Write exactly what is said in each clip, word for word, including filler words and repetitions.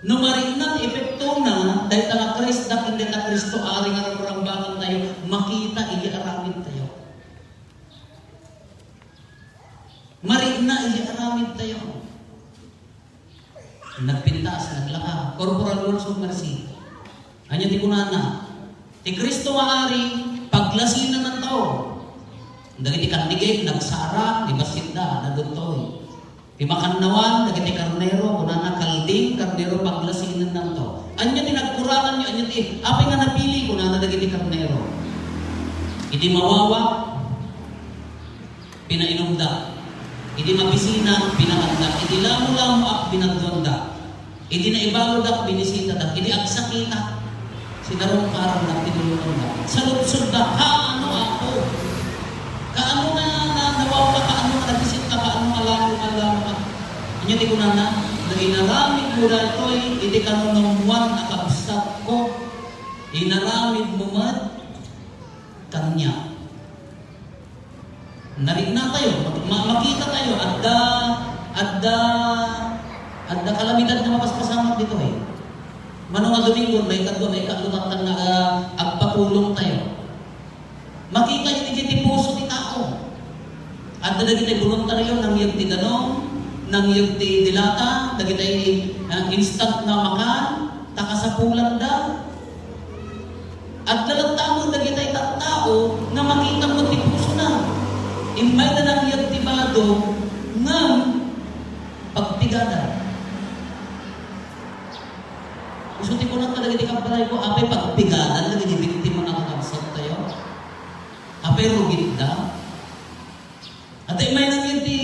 No marikna ti epektona, dayta nga Kristo, ken dayta Kristo Ari nga rurambangan tayo, makita iti aramid tayo. Marikna iti aramid tayo. Nagpintas, naglaka. Corporal Rules of Mercy. Ania ti kunana? Ti Kristo nga Ari, paglasinennanto. Dagiti kannigit, nagsara, ni bassit da, naduttoy. Ti makannawan, dagiti karnero, kunana, kalding, karnero, paglasinennanto. Ania ti nagkuranganyo, ania ti, apay nga napili, kunana, dagiti karnero. Idi mawawa, pinainumda. Idi mabisina, pinakandak. Idi lamulamoak, binadduanda. Idi naibalodak, binisitadak. Idi agsakitak, sinarungkarandak, tinulongandak. Salubsoddak, kaano, Apo? Kaano nga na-, nawawa ka? Kaano nga nabisit ka? Kaano nga lamo, nga lamo ka? Ania ti kunana? No inaramidmo daytoy iti kanunummoan a kabsatko, inaramidmo met kaniak. Narikna tayo, mak-, ma-, makita tayo, adda, adda, adda kalamidad nga mapaspasamak ditoy. Mano nga Domingo, maikadua, maikatlo, tatta nga, ah, agpatulong tayo. Makita iti, iti puso ti tao. Adda dagiti voluntaryo, nangyeg ti danum, nangyeg ti delata, dagiti, ah, instant nga makan, ta kasapulanda. Adda latta met dagiti tattao nga makita met ti pusona. Immayda nangyeg ti bado, ngem pagpigadan. Isu ti kunak kadagiti kabbalayko, apay pagpigadan dagiti biktima nga kakabsat tayo? Apay rugitda? Adda imay nangyeg ti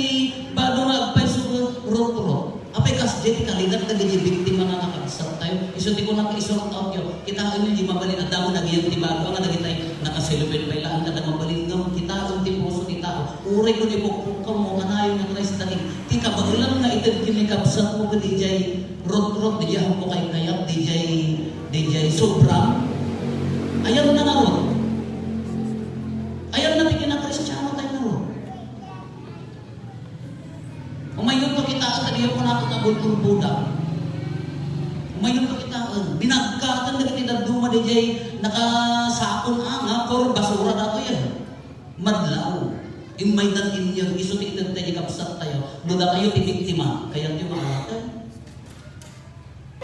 bado nga agpayso ket rutrot. Apay kasdiay ti kaligat dagiti biktima nga kakabsat tayo? Isu ti kunak, i-sort out yo. Kitaenyo di mabalin, adda met nagyeg ti bado nga dagitay nakaselubin pay laeng kada mabalin ngem kitaen ti puso ti tao. Uray kun ipukpukkaw mo, kanayon nga Kristo dagiti ti kabaelan nga ited ken ni kabsatmo ket idiay rutrot, diay ammok kaykayat, diay, diay sobra. Ayanna ngarud. Ayanna ti kinakristiano tayo ngarud. Umayonto kitaen, ta diyo kunato nga bulbulbuda. Umayonto kitaen. Binagkaten dagiti dadduma diay nakasakon a nga puro basura datoy, eh. Madlaw. Immaydan inyag, isu ti ited tayo, kabsat tayo. No dakayo ti biktima, kayatyo maawaten?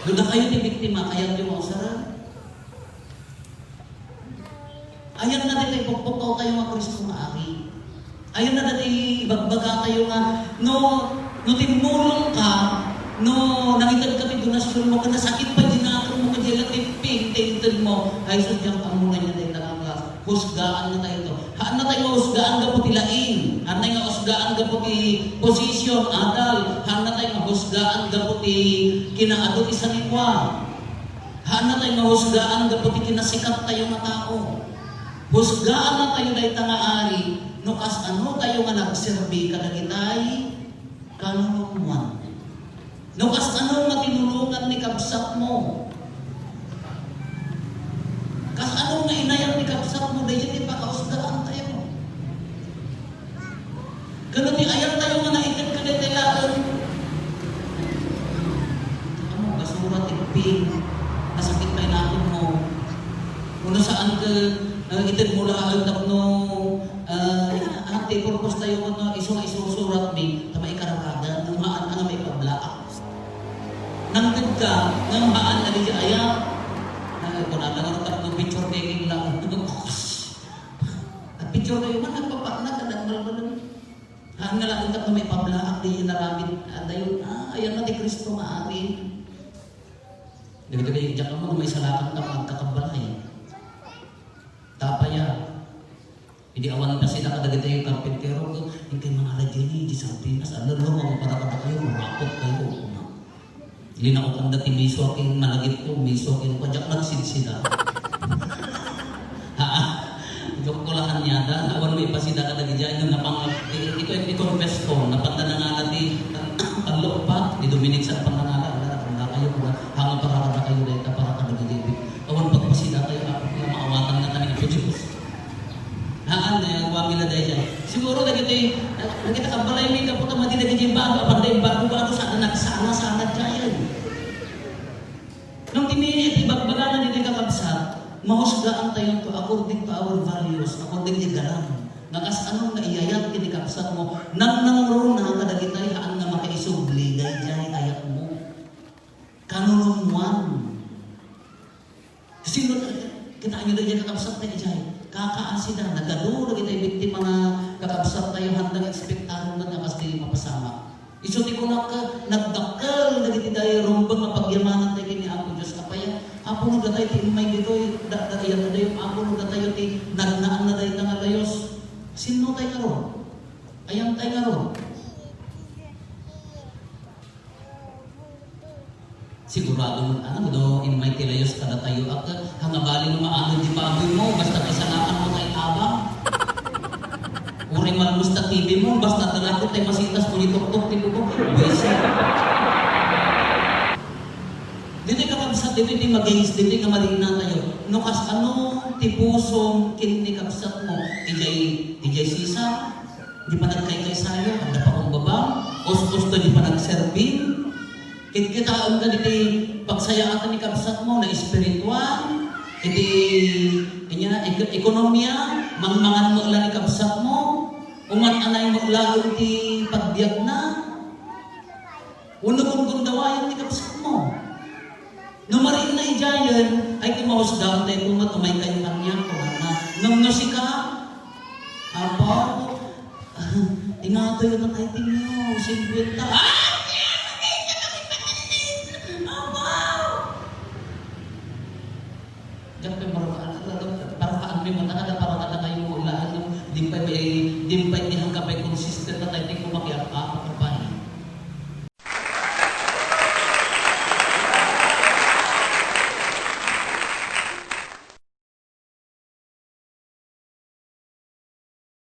No dakayo ti biktima, kayatyo mausaran? Ayanna dayta ipukpukkaw tayo nga Kristo nga Ari. Ayanna dayta ibagbaga tayo nga no, no timmulong ka, no nangited ka ti donasyon mo, ken nasakit pa di nakon mo, ket diay la tipping ti inted mo, ay sus, diak ammo nga dayta nga husgaan na tayo to. Haan na tayo nga husgaan gapu ti laing. Haan na nga husgaan gapu ti position, adal. Haan na tayo nga husgaan gapu ti kinaadu ti sanikua. Haan na tayo nga husgaan gapu ti kinasikat tayo nga tao. Husgaan na tayo dayta nga ari, no kasano tayo nga nagserbi kadagitay kanunummoan. No kasano nga tinulongan ni kabsatmo. Kasano nga inayat ni kabsatmo, daydi ti pakausdaan tayo. Kano ti ayat tayo nga naited ka dayta laeng. Amo, basura, tipping, nasakit pay nakon mo. Uno saan ka, ah, ited mo laeng tapno, ah, ah, ti purpose tayo kuno, isu nga isusurat mi, ta maikararada, no haan nga maipablaak. Nangted ka, ngem haan a di ayat. Ah, kunada nga tapno picture taking lang. At picture kayo man, nagpapakna ka, nagmalmalan. Haan nga lang tapno maipablaak, di inaramid, ah, dayon, ah, ayan na ti Cristo nga amin. Dagiti kay diak ammo no maisalakan ta nga agkakabbalay. Tapaya. Idi awan pasida kadagiti karpintero, inkay mangala diay ni, di sardinas, ala, no, para kadakayo, marakot kayo. Linaokanda ti miso a kin malagipko, miso a kin, diak nagsidsida. Haa. Joke ko lang ania da, awan maipasida kadagiti, no, napang, i-, i-, i-confess ko, napanda nangala ti, tan-, tanlo, upat, ni Dominic sa napanda nangala, ala, ala kayo, ala, hanga para kadakayo, dayta para kadagiti, awan pagpasida kayo, ah, nga maawatan na kami, Apo Diyos. Haan, eh, ang pamilya daydiay. Siguro dagiti, dagiti kabbalay mi, gapu ta madi dagiti bado, apanda imbado-bado, sana nagsana, sana diay. Mahusgaantayo to according to our values, according ti garam. Nga kas-ano nga iyayat ken ni kabsatmo, nangnangruna kadagitay haan nga makaisubli daydiay ayatmo. Kanunumuan. Sino, kitaenyo daydiay kakabsat ta idiay? Kakaasida, nagadu dagiti biktima nga kakabsattayo, haan nga ekspektaron met nga kas ti mapasamak. Isu ti kunak, nagdakkel dagiti dayrumbeng nga pagyamanantayo ken ni Apo Dios. Apay, Apo, no datay ti immay ditoy, da-, da-, iyat adayo, Apo, no datayo ti nagnaanna dayta nga layos. Sinno tay ngarud? Ayan tay ngarud? Sigurado met, ano, no immay ti layos kadatayo, ak, hangabali no maano di baboy mo, basta kasalakan mo kay tabang. Uray malmus ta T V mo, basta dalakot tay masitas mo ni tuktok ti bubong. Buwisit. Ditoy kakabsat, ditoy ti magis, ditoy nga malingnatayo. No kas-ano ti pusom ken ni kabsatmo, idiay, idiay sisa, di panagkaykaysayo, adda pakumbaba, us-usto di panagserbi. Kitkitaem ka diti pagsayaatan ni kabsatmo, na espiritual, iti, kanya, ek-, ekonomia, mangmangan mo la ni kabsatmo, uman-anay mo laeng ti pagbiagna. Wenno gundawayam ni kabsatmo. No marinna idiayen, ay, ti mausgaantayo met, umaykayo kaniak, kunana. Ngem no sika, Apo, ingatoyo ta tay tinio, singkuenta. Ah!